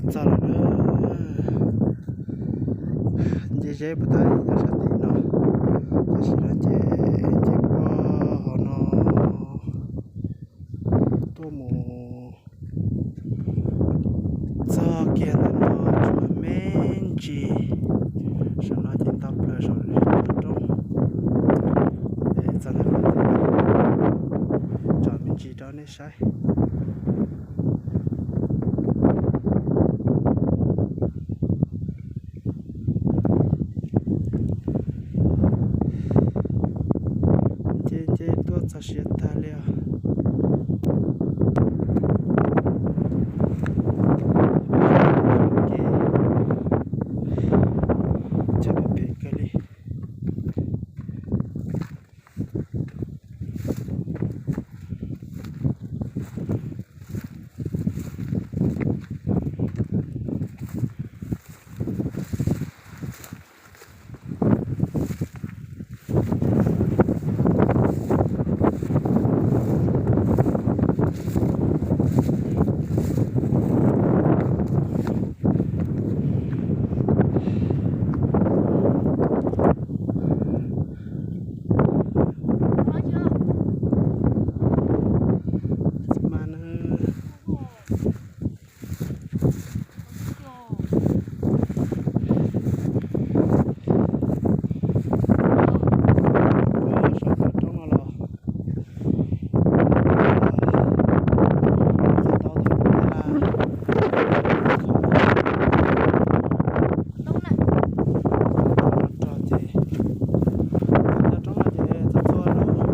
Txog lawm na, nce zeb puas tau nyob sab tim no, tam sim no ces nce puag hauv no tuaj mus txog kiag ntawm no tsuas me ntsis, saum no ces ntau plaws saum roob. Txog ntawm no tsom me ntsis rau nej saib. Nce nce tuaj txog siav tag li os. Chaw phem kawg li. Saum roob no los tau thaum ub la. Rog ces, cov roob no ces txhua txhua lub,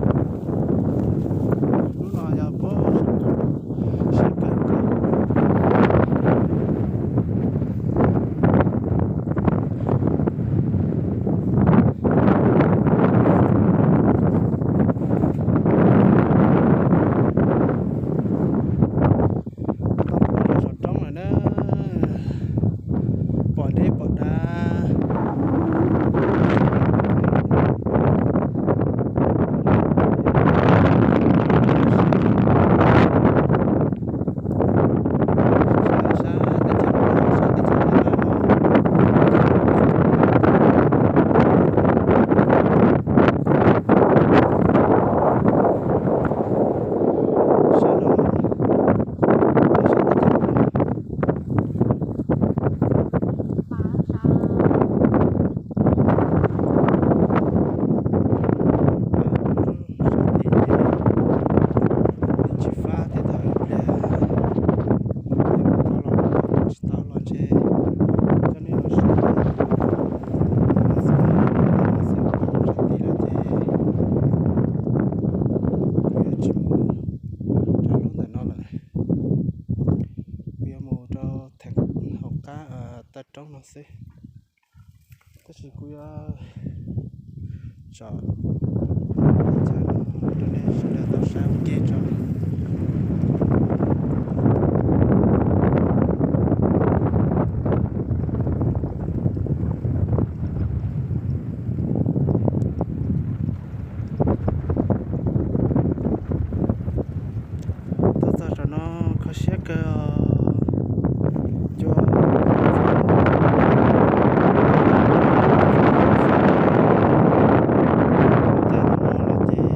lub no yog puag siab kawg nkaus. Tau pom los saum roob lawm na, pom deb pom dav. Sab tid ces tsis fab thiab, thaum ib pliag yog mus tau los tsis tau los ntshe coj nej los saib. Sab tid no ces kuv yuav tsis mus rau lub ntawm no lawm, kuv yuav mus rau theem hauv qab taw roob no xwb. Tab sis kuv yuav tsom chaw no rau nej sawv daws tau saib ua ke tso. Tuaj txog saum no kho siab kawg os. Cua tag no los ces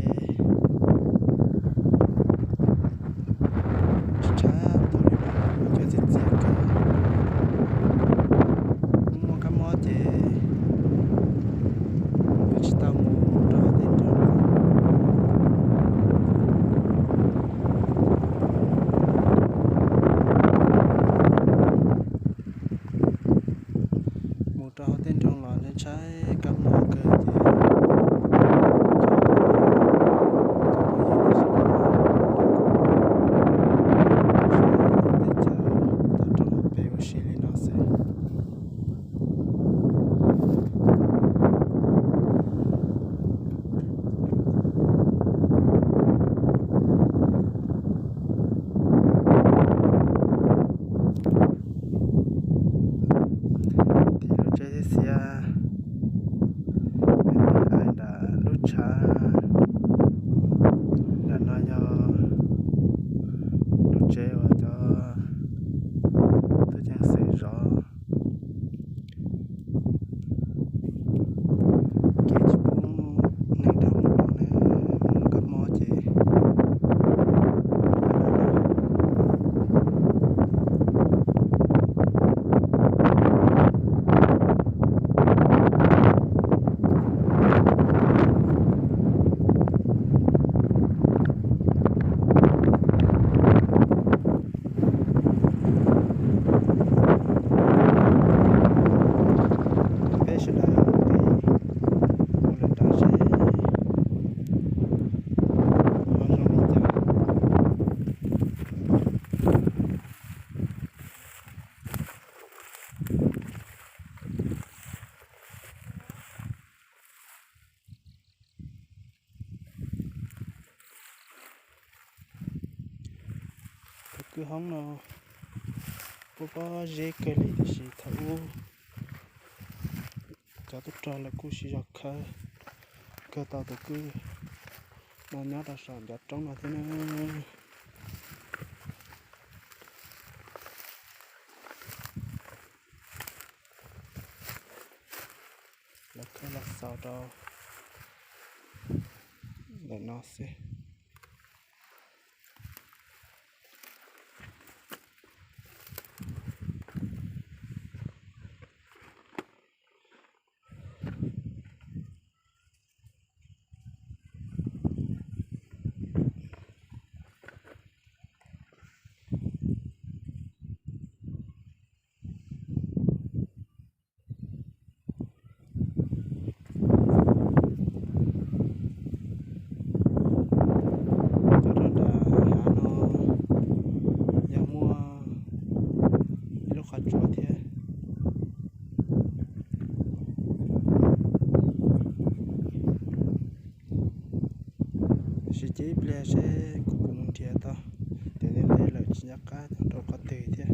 Hoob no pob pob zeb kawg li tiam sis thaum ub cov tub rog lawv kuj siv zog khawb kawg tau tus kwj no nyob rau saum ncov roob no thiab na. Lawv khawb los xaus rau ntawm no xwb. Nyob rau nram hav no yog muaj ib lub qhov tsua thiab. Tab sis cia ib pliag seb kuv puas mus nrhiav tau, tiam ntej ntej lawm tsis nco qab nyob rau qhov twg thiab.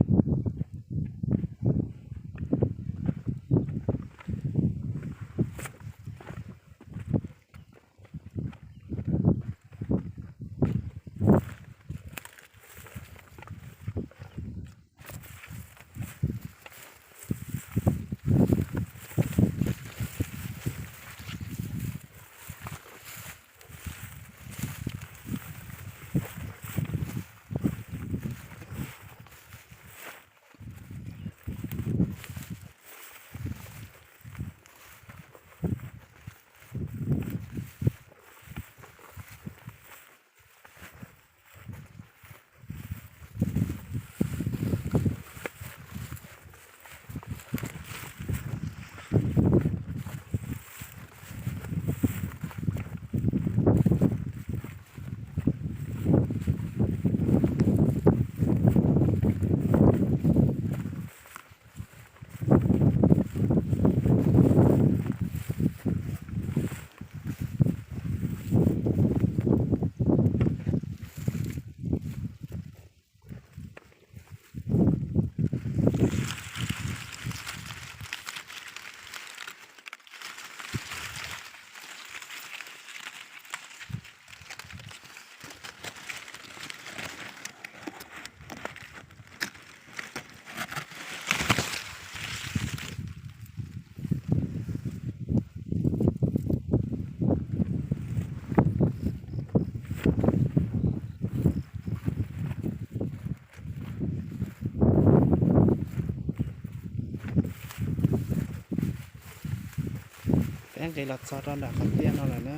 Peb nqis los txog rau nram qhov tiaj no lawm na.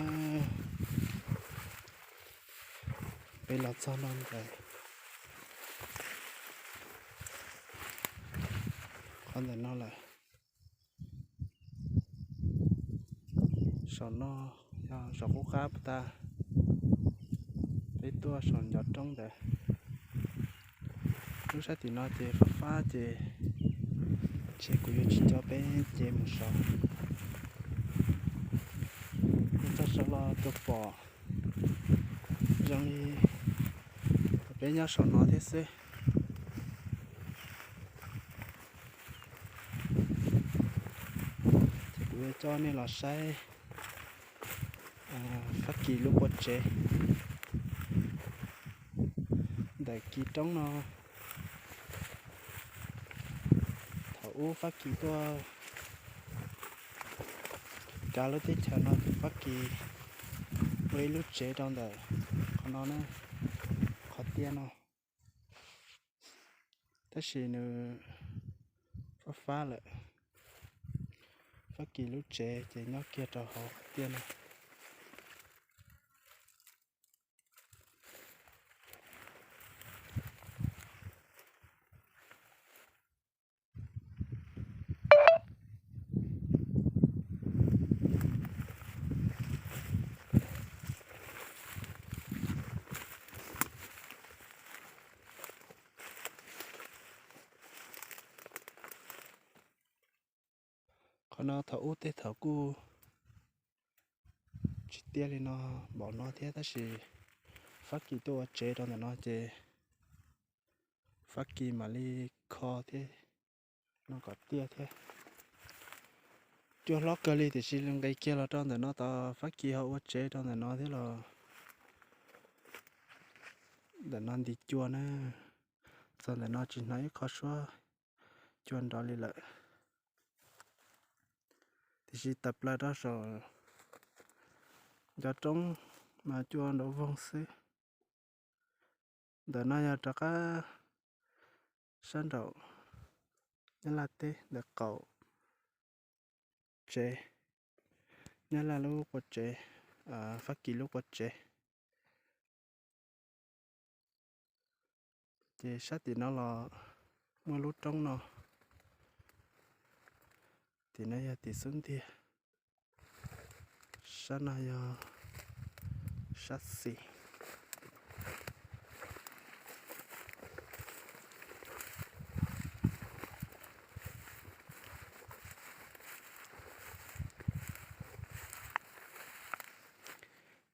Peb los txog no ntawm qhov ntawm no lawm. Saum no yog saum qub qab puag ta, peb tuaj saum ncov roob ntawd. Lub sab tim no ces fab fab ces ntshe kuv yuav tsis coj peb cev mus saud. Peb txog saud los tus pom zoo li peb nyob saum no thiab xwb. Ces kuv yuav coj nej los saib Fab Kis lub qua tsev ntawm kis roob no. Thaum ub Fab Kis tuaj kav lub teb chaws no ces Fab Kis ua ib lub tsev rau ntawm qhov no na, qhov tiaj no. Tab sis nws fab fab lawm. Fab Kis lub tsev ces nyob kiag rau hauv qhov tiaj no. Qhov no thaum ub tej thaum kuj tsis tiaj li no npaum no thiab, tab sis Fab Kis tuaj ua tsev rau ntawm no ces Fab Kis mam li kho thiab, no kom tiaj thiab. Cua hlob kawg li tiam sis nqis kiag los rau ntawm no tod Fab Kis ho ua tsev rau ntawm no thiab los. Ntawm no nti cua na, txog ntawm no tsis hnov ib qho suab cua nrov li lawm. Tiam sis tawm plaws rau saum cov roob mas cua nrov voog xwb. Ntawm no yog rov qab sab nraum Nyab Laj teb ntawm qaum tsev, Nyab Laj lub qua tsev, Fab Kis lub qua tsev. Ces sab tim no los muaj lub roob no, tim no yog tim xub ntiag, sab no yog sab xis.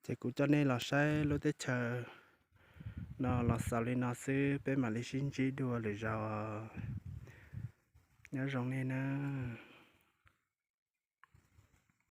Ces kuv coj nej los saib lub teb chaws no los xaus li no xwb, peb mam li sib ntsib dua lwm zaus. Nyob zoo nej nawb.